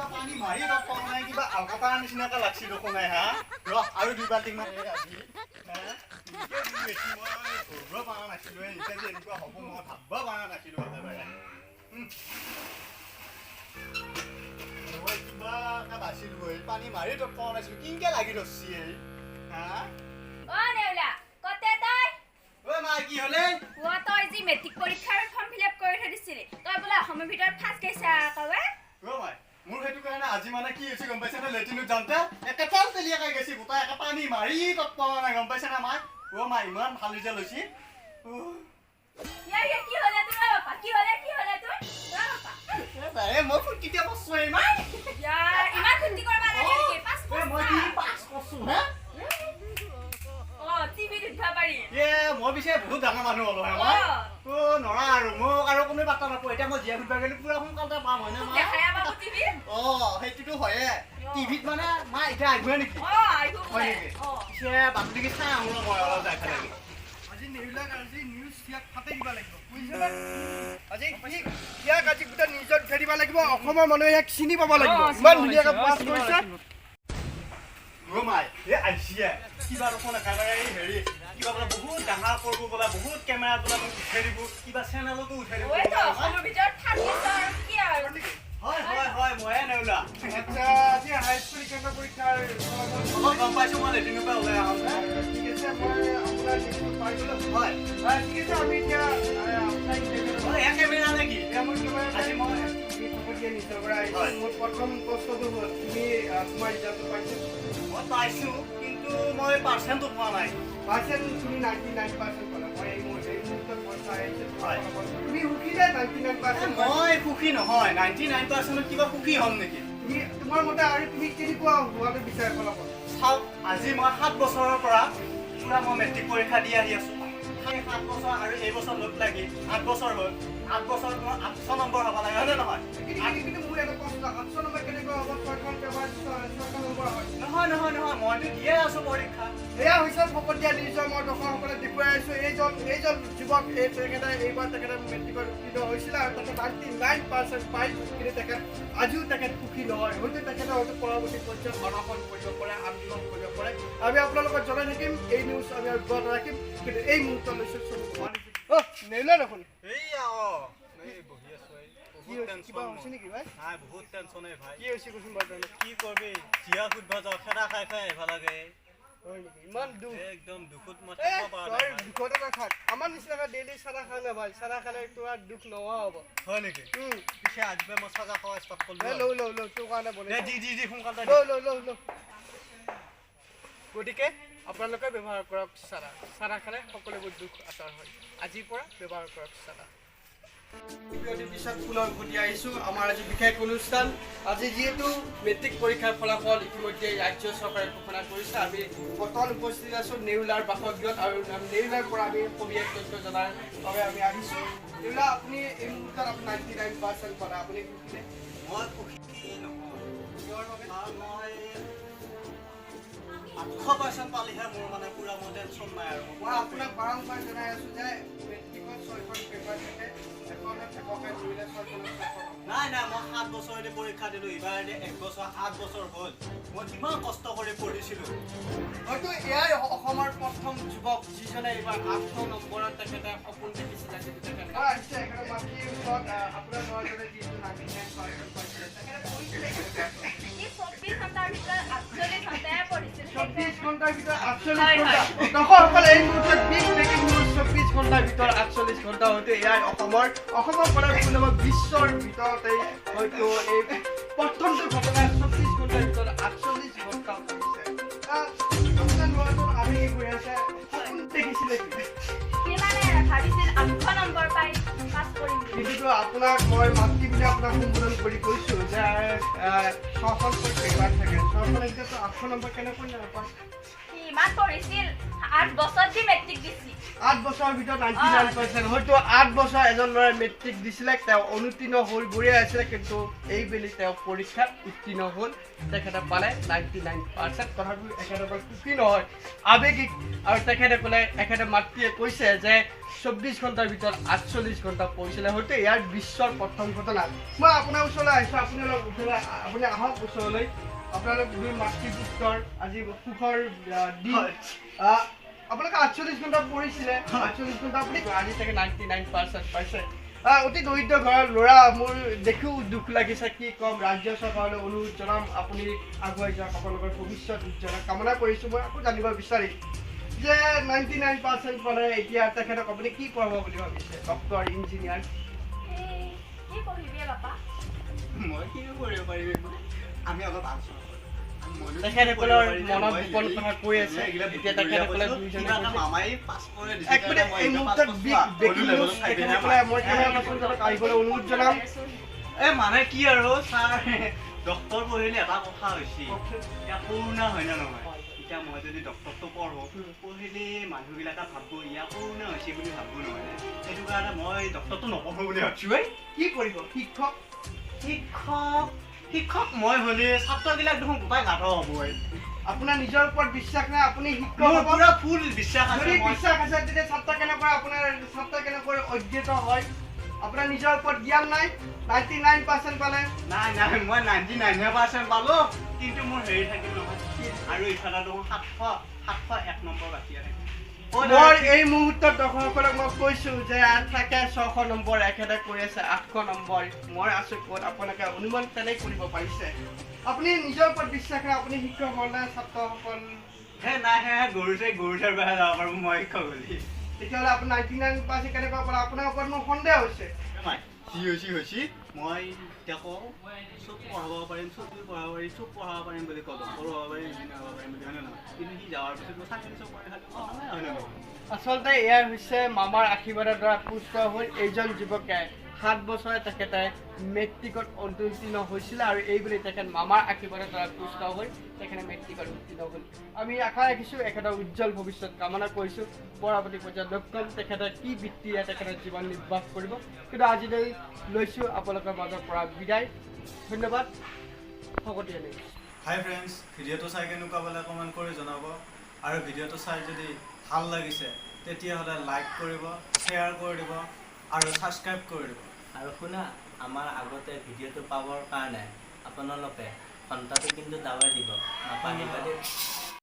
কিবা পানী মাৰি তত পোৱা নাই, কিবা আলকাতাৰ নিচিনাকে লাগছি দেখোন নাই হা। ৰ আৰু দুই বাল্টিং মান আজি মই ধৰিব পৰা নাছিলো, এতিয়া যে এনেকুৱা হ'ব মই ভাবিব পৰা নাছিলো একেবাৰে। মই কিবা এটা বাচিলো, এই পানী মাৰি তত পোৱা নাছিলো, কিনকে লাগি ধৰছি এই হা। অ নেউলা, কতে তই? ঐ মা, কি হ'লে? অ তই যি মেট্ৰিক পৰীক্ষাৰ ফৰ্ম ফিল আপ কৰি থৈ দিছিলি, তই বোলে অসমৰ ভিতৰত ফাৰ্ষ্ট গৈছা কৱে। অ মাই, মোৰ সেইটো কাৰণে আজি মানে কি হৈছে গম পাইছা নে? লেট্ৰিনত যাওঁতে একে তেল তেলিয়াকে গৈছি, গোটাই একে পানী মাৰি তত পোৱা নাই, গম পাইছা নে মা? অ মা, ইমান ভাল ৰিজাল্ট হৈছে। ইয়া ইয়া, কি হ'লে তোৰ? অ বাপা, কি হ'লে, কি হ'লে তোৰ? অ বাপা। এ মই ফূৰ্তিতে কৰছো এই মা। ইয়া, ইমান ফূৰ্তি কৰিব লাগে নেকি? পাছ। এ মই কি পাছ কৰছো হে। অ টিভিত উঠবা পাৰি। এ মই পিছে বহুত ডাঙৰ মানুহ হ'লো হে মই। অ নৰা আৰু মোক আৰু কোনো পাত্তা নাপায়। এতিয়া মই জীয়া সুধবা গ'লে পুৰা সোনকালতে পাম, হয়নে মা? দেখাই পাব টিভিত। অ সেইটোতো হয়ে। টিভিত মানে মা এতিয়া আহিব নেকি? অ আহিব। হয় বোলে। নেকি? অ। পিছে বাতৰি চাই আহো ৰ মই অলপ যাই পেলাই। আজি নেউলাক আজি নিউজ ইয়াক ফাটাই দিব লাগিব, বুজিছানে? আজি ইয়াক আজি গোটেই নিউজত উঠাই দিব লাগিব, অসমৰ মানুহে ইয়াক চিনি পাব লাগিব, ইমান ধুনীয়াকৈ পাছ কৰিছে। অ মাই, এই আহিছে কিবা দেখোন একেবাৰে। এই হেৰি কিবা বোলে বহুত ডাঙৰ কৰিব বোলে, বহুত কেমেৰা বোলে মোক উঠাই দিব, কিবা চেনেলতো উঠাই দিব। ঐ তই অসমৰ ভিতৰত ফাৰ্ষ্ট গৈছ আৰু কি আৰু? হয় হয় হয়, ময়ে নেউলা। আচ্ছা, আজি হাইস্কুল শিক্ষান্ত পৰীক্ষাৰ ফলাফল। অলপ গম পাইছো মই লেট্ৰিনৰ পৰা ওলাই আহোঁতে। ঠিক আছে, মই আপোনাৰ নিউজটো পাই গ'লো। হয়। ঠিক আছে, আমি এতিয়া আপোনাক অ এয়া কেমেৰা নেকি? এতিয়া মোৰ কেমেৰা। আজি মই আমি ফকতীয়া নিউজৰ পৰা আহিছোঁ। হয়। মোৰ প্ৰথম প্ৰশ্নটো হ'ল, তুমি তোমাৰ ৰিজাল্টটো পাইছা? মই পাইছো, কিন্তু মই পাৰ্চেণ্টটো পোৱা নাই। পাৰ্চেণ্ট তুমি 99% পালা। মই এই মুহূৰ্তত মই চাই আহিছোঁ তোমাৰ হয়। ফলাফল। তুমি সুখী নে নাইণ্টি নাইন এ, পাৰ্চেণ্ট? মই সুখী নহয়। 99%ত কিবা সুখী হ'ম নেকি? তুমি তোমাৰ মতে আৰু তুমি কেনেকুৱা হোৱাটো বিচাৰে ফলাফল? চাওক, আজি মই 7 বছৰৰ পৰা পুৰা মই মেট্ৰিক পৰীক্ষা দি আহি আছোঁ। সেই 7 বছৰ আৰু এই বছৰ লগ লাগি 8 বছৰ হ'ল। 8 বছৰত মোৰ 800 নম্বৰ হ'ব লাগে, হয়নে নহয়? কিন্তু মোৰ এটা প্ৰশ্ন, 800 নম্বৰ কেনেকুৱা হ'ব? ছয়খন পেপাৰ 600 নম্বৰ হয়। নহয় নহয় নহয়, মইতো দিয়ে আছোঁ পৰীক্ষা। এয়া হৈছে ফকতীয়া নিউজৰ, মই দৰ্শকসকলে দেখুৱাই আছোঁ, এইজন যুৱক, এই তেখেতে এইবাৰ তেখেতে মেট্ৰিকত উত্তীৰ্ণ হৈছিলে আৰু তেখেত 99% পাই, কিন্তু তেখেত আজিও তেখেত সুখী নহয়। হয়তো তেখেতে হয়তো পৰৱৰ্তী পৰ্যায়ত অনশন কৰিব পাৰে, আন্দোলন কৰিব পাৰে। আমি আপোনালোকক জনাই থাকিম, এই নিউজ আমি অব্যাহত ৰাখিম। কিন্তু এই মুহূৰ্তত লৈছোঁ চমু। অ' নেউলা দেখোন। এইয়া, অ এই বহি আছোঁ, এই কি বহুত হৈছে? টেনশ্যন। কিবা হৈছে নেকি ভাই? নাই, বহুত টেনশ্যন এই ভাই। কি হৈছে কচোন বাৰু তই? কি কৰবি, জিয়া সুধবা যাওঁ, খেদা খাই খাই আহিব লাগে। হয় নেকি? ইমান দুখ? একদম দুখত মই এ থাকিব পৰা তই নাই ভাই। দুখতে নাথাক, আমাৰ নিচিনাকৈ ডেইলি চাদা খা না ভাই, চাদা খালে তোৰ দুখ নোহোৱা হ'ব। হয় নেকি? পিছে আজিৰ পৰা মই চাজা খোৱা ষ্টাৰ্ট কৰিলো। এ লৌ লৌ লৌ, তোৰ কাৰণে দে। বনাইছোঁ। দি দি দি, সোনকালে। লৌ লৌ লৌ লৌ। গতিকে আপোনালোকে ব্যৱহাৰ কৰক চাদা। চাদা খালে সকলোবোৰ দুখ আঁতৰ হয়। আজিৰ পৰা ব্যৱহাৰ কৰক চাদা। বিৰতিৰ পিছত পুনৰ উভতি আহিছোঁ। আমাৰ আজি বিশেষ অনুষ্ঠান। আজি যিহেতু মেট্ৰিক পৰীক্ষাৰ ফলাফল ইতিমধ্যে ৰাজ্য চৰকাৰে ঘোষণা কৰিছে, আমি বৰ্তমান উপস্থিত আছোঁ নেউলাৰ বাসগৃহত আৰু নেউলাৰ পৰা আমি সবিশেষ তথ্য জনাৰ বাবে আমি আহিছোঁ। নেউলা, আপুনি এই মুহূৰ্তত আপুনি 99% পালে, আপুনি সুখী নে? মই সুখী নহয়। কিহৰ বাবে? কাৰণ মই 800% পালিহে মোৰ মানে পুৰা মোৰ টেনশ্যন নাই আৰু। মই আপোনাক বাৰম্বাৰ জনাই আছোঁ যে মেট্ৰিকত ছয়খন পেপাৰ থাকে, এখনত এককে ধৰিলে ছয়খনত 600 হ'ব। নাই নাই, মই 7 বছৰতে পৰীক্ষা দিলোঁ, এইবাৰ এক বছৰ 8 বছৰ হ'ল। মই কিমান কষ্ট কৰি পঢ়িছিলোঁ। হয়তো এয়াই অসমৰ প্ৰথম যুৱক যিজনে এইবাৰ 800 নম্বৰত তেখেতে সপোন দেখিছিলে, কিন্তু তেখেতে আহিছে এখেতে মাতৃৰ ওচৰত। আপোনাৰ ল'ৰাজনে যিহেতু 99% পাইছিলে, তেখেতে পঢ়িছিলে কেনেকুৱা? সি 24 ঘণ্টাৰ ভিতৰত 48 ঘণ্টাই পঢ়িছিল। 24 ঘণ্টাৰ ভিতৰত 48 হয়, ঘণ্টা। হয়। দৰ্শকসকলে, এই মুহূৰ্তত বিগ ব্ৰেকিং নিউজ, 24 ঘণ্টাৰ ভিতৰত 48 ঘণ্টা। হয়তো এয়াই অসমৰ পৰা কোনোবা বিশ্বৰ ভিতৰতে হয়তো এই প্ৰথমটো ঘটনা, 24 ঘণ্টাৰ ভিতৰত 48 ঘণ্টা পঢ়িছে। আপোনাৰ ল'ৰাজন আবেগিক হৈ আছে, সপোন দেখিছিলে কি? সি মানে ভাবিছিল 800 নম্বৰ পাই পাছ কৰিম বুলি। কিন্তু আপোনাক মই মাতৃ বুলি আপোনাক সম্বোধন কৰি কৈছোঁ যে ছখনকৈ পেপাৰ থাকে, ছখন এতিয়াতো 800 নম্বৰ কেনেকৈ নাপায়? সি ইমান পঢ়িছিল, 8 বছৰ দি মেট্ৰিক দিছিল। 8 বছৰৰ ভিতৰত 99%। হয়তো 8 বছৰ এজন ল'ৰাই মেট্ৰিক দিছিলে, তেওঁ অনুত্তীৰ্ণ হৈ গৈয়ে আছিলে, কিন্তু এইবেলি তেওঁ পৰীক্ষাত উত্তীৰ্ণ হ'ল, তেখেতে পালে 99%। তথাপিও এখেতসকল সুখী নহয়, আৱেগিক। আৰু তেখেতে ক'লে, এখেতে মাতৃয়ে কৈছে যে 24 ঘণ্টাৰ ভিতৰত 48 ঘণ্টা পঢ়িছিলে। হয়তো ইয়াৰ বিশ্বৰ প্ৰথম ঘটনা। মই আপোনাৰ ওচৰলৈ আহিছোঁ, আপুনি অলপ ওচৰলৈ, আপুনি আহক ওচৰলৈ। আপোনালোক দুই মাতৃপুত্ৰৰ আজি সুখৰ দিন। আপোনালোকে 48 ঘণ্টা পঢ়িছিলে। 48 ঘণ্টা আপুনি আজি চাগে 99% পাইছে। অতি দৰিদ্ৰ ঘৰৰ ল'ৰা, মোৰ দেখিও দুখ লাগিছে। কি ক'ম, ৰাজ্য চৰকাৰলৈ অনুৰোধ জনাম, আপুনি আগুৱাই যাওক, আপোনালোকৰ ভৱিষ্যত উজ্জ্বল কামনা কৰিছোঁ। মই আকৌ জানিব বিচাৰিম যে 99% পালে এতিয়া তেখেতক আপুনি কি পঢ়াব বুলি ভাবিছে? Doctor, engineer? এই, কি পঢ়িবি বাপা? মই কি কৰিব পাৰিম? আমি অলপ আলোচনা কৰিম। মইনো কি তেখেতসকলৰ কৰিব পাৰিম যে মনত মই গোপন হেৰি- কথা কৈ আছে। এইগিলা এতিয়া বুঢ়ীয়া তেখেতসকলে কৈছো, দুইজনে কিবা এটা কৈছে। মামাই পাছ কৰি দিছে এক মিনিট, কাৰণে মই এই এতিয়া মুহূৰ্তত পাছ বিগ কৰিছো। ব্ৰেকিং হ'লেও নিউজ। লেভেলত থাকি তেখেতসকলে নাই। মই কেমেৰা পাৰ্চনজনক আহিবলৈ অনুৰোধ জনাম। এ মানে কি আৰু ছাৰ, ডক্তৰ পঢ়িলে এটা কথা হৈছে, এতিয়া কৰোণা হয় নে নহয়? এতিয়া মই যদি ডক্তৰটো পঢ়ো, পঢ়িলে মানুহবিলাকে ভাবব ইয়াৰ কৰোণা হৈছে বুলি ভাবব, নহয় নে? সেইটো কাৰণে মই ডক্তৰটো নপঢ়ো বুলি ভাবছো। ঐ। কি কৰিব? শিক্ষক? শিক্ষক মই হ'লে ছাত্ৰবিলাক দেখোন গোটাই গাধ হ'বই। আপোনাৰ নিজৰ ওপৰত বিশ্বাস নাই? আপুনি শিক্ষক মোৰ হ'ব? পুৰা ফুল বিশ্বাস আছে। যদি মই বিশ্বাস আছে, তেতিয়া ছাত্ৰ কেনেকৈ, আপোনাৰ ছাত্ৰ কেনেকৈ অধ্যয়ত হয়? আপোনাৰ নিজৰ ওপৰত জ্ঞান নাই? 99% পালে। নাই নাই, মই 99% পালো, কিন্তু মোৰ হেৰি থাকিল নহয়। আৰু ইফালে দেখোন 701 নম্বৰ বাকী থাকিল। মই এই মুহূৰ্তত দৰ্শকসকলক মই কৈছো যে থাকে 600 নম্বৰ, এখেতে কৈ আছে 800 নম্বৰ। মই আছো ক'ত, আপোনালোকে অনুমান তেনেই কৰিব পাৰিছে। আপুনি নিজৰ ওপৰত বিশ্বাস নাই? আপুনি শিক্ষক হ'লে ছাত্ৰসকল হে নাই, হে গৰু চৰিবহে যাব পাৰোঁ মই শিক্ষক হ'লে। তেতিয়াহ'লে আপুনি 99% কেনেকুৱা পালে? আপোনাৰ ওপৰত মোৰ সন্দেহ হৈছে। নাই, যি হৈছে হৈছে। মই এতিয়া কওঁ, চব পঢ়াব পাৰিম, চব পঢ়াব পাৰিম, চব পঢ়াব পাৰিম বুলি কওঁ, ডক্টৰ হ'ব পাৰিম, ইঞ্জিনিয়াৰ হ'ব পাৰিম বুলি, হয় নে নহয়? কিন্তু সি যাৱাৰ পিছত মই চাকৰি চব কৰি খালোঁ, কথা নাই, হয় নে নহয়? আচলতে এয়াই হৈছে মামাৰ আশীৰ্বাদৰ দ্বাৰা পুষ্ট হৈ এইজন যুৱকে 7 বছৰে তেখেতে মেট্ৰিকত উত্তীৰ্ণ হৈছিলে আৰু এইবুলি তেখেত মামাৰ আশীৰ্বাদৰ দ্বাৰা পুষ্ট হৈ তেখেতে মেট্ৰিকত উত্তীৰ্ণ হ'ল। আমি আশা ৰাখিছোঁ, এখেতৰ উজ্জ্বল ভৱিষ্যত কামনা কৰিছোঁ। পৰৱৰ্তী পৰ্যায়ত লগ পাম, তেখেতে কি বৃত্তিৰে তেখেতৰ জীৱন নিৰ্বাহ কৰিব। কিন্তু আজিলৈ লৈছোঁ আপোনালোকৰ মাজৰ পৰা বিদায়। ধন্যবাদ। ভকতীয়া নিউজ। হাই ফ্ৰেণ্ডছ, ভিডিঅ'টো চাই কেনেকুৱা পালে কমেণ্ট কৰি জনাব আৰু ভিডিঅ'টো চাই যদি ভাল লাগিছে, তেতিয়াহ'লে লাইক কৰিব, শ্বেয়াৰ কৰি দিব আৰু ছাবস্ক্ৰাইব কৰি দিব। আৰু শুনা, আমাৰ আগতে ভিডিঅ'টো পাবৰ কাৰণে আপোনালোকে ঘণ্টাটো কিন্তু দাবাই দিব নাপাহৰিব দেই।